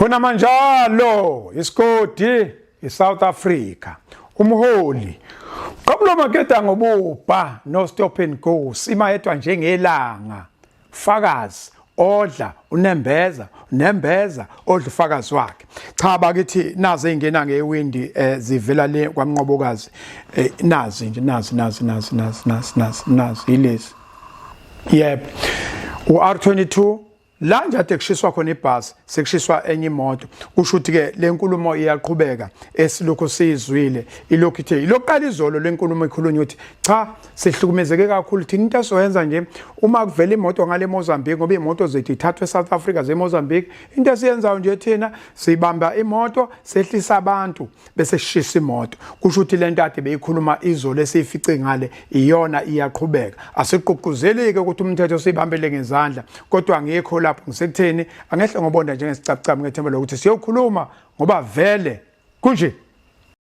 Khona manjalo isigodi iSouth Africa umholi Qabula makeda ngobubha no stop and go sima yedwa njengelanga fakazi odla unembeza unembeza odla ufakazi wakhe cha bakithi nazi ezingena ngewindi eh, zivela le kwamnqobokazi eh, nazi nje nazi nazi nazi nazi nazi nazi nazi yilezi yebo u-R22 la nje ade kushiswa khona ibhasi sekushiswa enye imoto kusho ukuthi ke le nkulumo iyaqhubeka esilokhu siyizwile ilokhu ithe ilokuqala izolo le nkulumo ikhulunywa ukuthi cha sihlukumezeke kakhulu thina into esizoyenza nje uma kuvela imoto ngale Mozambique ngoba imoto zethu ithathwe eSouth Africa zeMozambique into esiyenzayo nje thina sibamba imoto sehlisa abantu bese sishisa imoto kusho ukuthi lento ade beyikhuluma izolo esiyifice ngale iyona iyaqhubeka asiqhuquzelike ukuthi umthetho sibambele ngezandla kodwa ngikho lapho ngisekutheni angehle ngobonda njengesicabucabu ngethemba lokuthi siyokhuluma ngoba vele kunje.